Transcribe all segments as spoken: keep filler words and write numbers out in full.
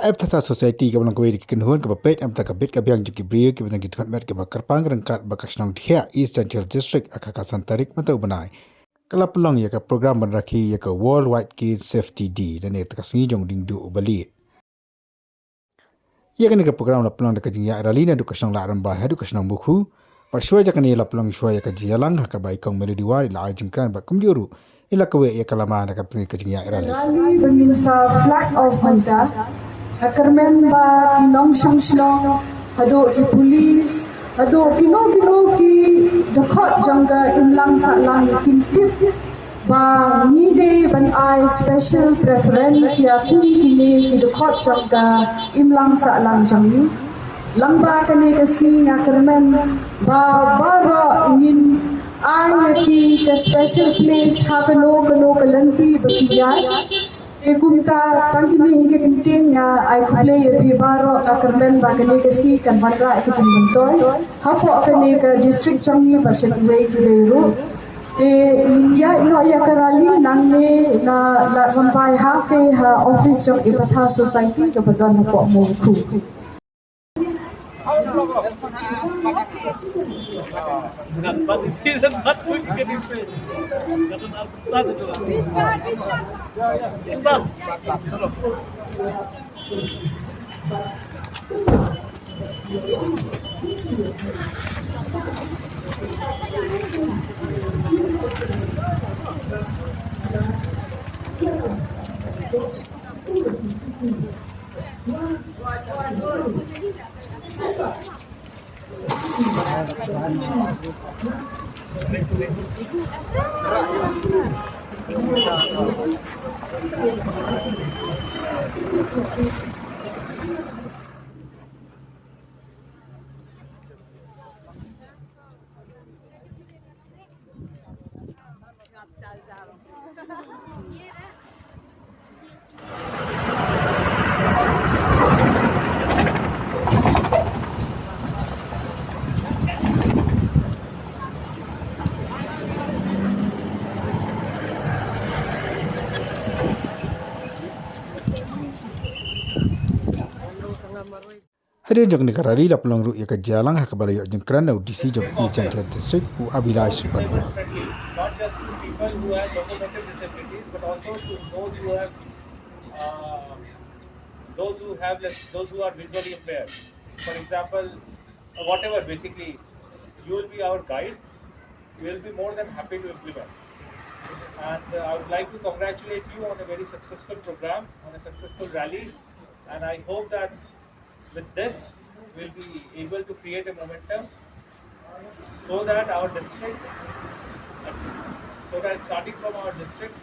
Eptatha Society kaba long kawei na ki kynhun kaba peit na ka bynta ka bit ka biang jong ki briew kiba don ki dkhot met kiba kyrpang ryngkat bad ka shnong Dkhiah, East Jaintia Hills District, ha ka khatsan tarik mynta u bnai, ka la pynlong ïa ka program ban rakhe ïa ka World White Cane Safety Day lane ka sngi jong u diengduh uba lieh. Ïa kane ka program la pynlong da ka jingïaid rally naduh ka shnong Lahrymbai haduh ka shnong Mukhu. Bad shuwa ïa kane la pynlong shuwa ïa ka jingïalang ha kaba i Kong Melody War i la ai jingkren bad kumjuh ruh i la kaweh ïa ka lama na ka pynlong ka jingïaid rally. Rally ba ngin sa flag off mynta, nga kyrmen ba ki nongshong shnong haduh ki police haduh kino kino ki dkhot jong ka imlang sahlang kin tip ba ngi dei ban ai special preference ïa kum kine ki dkhot jong ka imlang sahlang jong ngi. Lyngba kane ka sngi nga kyrmen ba baroh ngin ai ïa ki ka special place ha kano kano ka lynti ba ki ïaid. Te kumta tang kine hi ki kyntien nga ai khublei ïa phi baroh, nga kyrmen ba kane ka sngi kan wanrah ïa ka jingmyntoi hapoh kane ka district jong ngi bad sha kiwei kiwei ruh. Te ngin ïaid noh ïa ka rally nangne na Lahrymbai hangtei ha office jong Eptatha Society kaba don hapoh Mawkhu. Hadien jong kane ka rally la pynlong ruh ïa ka jingïalang ha kaba la ïoh jingkren na u D C jong ka East Jaintia District u Abhilash Bano. Not just to people who have locomotor disabilities, but also to those who have, uh, those who have less, those who are visually impaired. For example, uh, whatever, basically, you will be our guide. We will be more than happy to implement. And, uh, I would like to congratulate you on a very successful program, on a successful rally. And I hope that with this, we'll be able to create a momentum so that our district, so that starting from our district,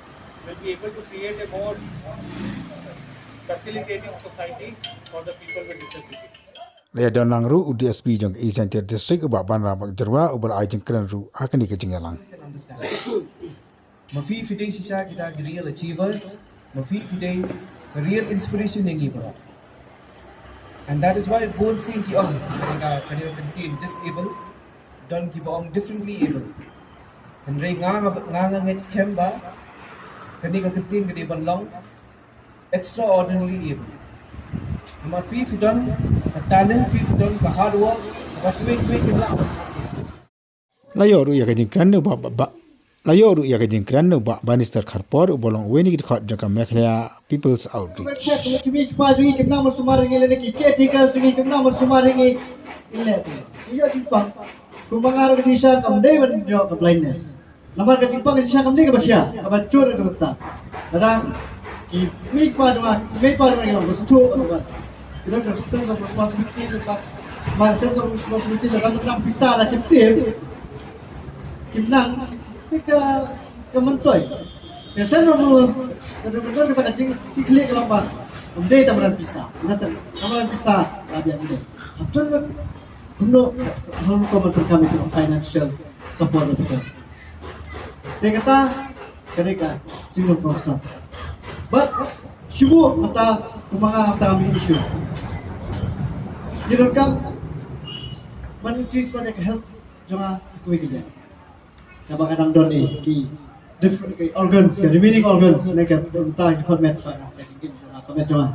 we'll be able to create a more facilitating society for the people with disability. La ïadon lang ruh u D S P jong ka East Jaintia District u Bah Banrap Markjyrwa uba la ai jingkren ruh ha kane ka jingïalang. Ma phi phi dei shisha kita ki real achievers, ma phi phi dei ka real inspiration ïa ngi baroh. And that is why bun sien ki ong, kane ka, kane ka kyntien disable, don kiba ong differently able. Hynrei nga, nga, nga, nga ngeit skhem ba kane ka kyntien ka dei ban long extraordinarily able. Namar phi phi don ka talent, phi phi don ka hard work, kaba kiwei kiwei kim lah. La ïoh ruh ïa ka jingkren na u Bah, Bah, Bah, la ïoh ruh ïa ka jingkren na u Bah Bannister Kharpor uba long uwei na ki dkhot jong ka Meghalaya People's Outreach. Ki mei ki pa jong ngi kim nang ban sumar ïa ngi lane ki caretakers jong ngi kim nang ban sumar ïa ngi. Ngi leh te ngi ïoh jingpang. Kumba nga ruh ka jingshisha kam dei ban ïoh ka blindness. Namar ka jingpang ka jingshisha kam dei kaba khia, kaba jur ïa ka bynta. Lada ki mei ki pa jong nga, ki mei ki pa jong nga ki long ba sngewthuh ba ki don ka sense of responsibility, ba, ba sense of responsibility lada ka dang pisa la kim tip. Kim nang, te ka, ka myntoi. Ka sense of responsibility, ka, ka, ka jingkitkhlieh ka long ba ym dei tang ban pisa. Ym dei tang ban pisa la biang ym dei. Hapdeng Kumno, kumno ka ban pynkham ïa ka financial support na phi. Te kata ka dei ka jinglong kongsan. Bad shuh kata kumba nga kata ka issue. Ngi donkam ban increase ban ïa ka health jong nga ha kawei ka jait. Kaba ka dang don ïa ki different ki organs, ki remaining organs ne ka bynta ki format, format jong nga.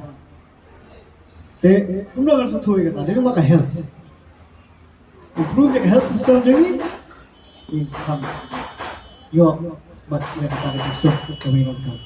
Te kumno ngan sngewthuh ïa kata, dei namar ka health. Improve ïa ka health system jong ngi, ngi kham ïoh bad ïa kata ka jingsuk kaba ngi donkam.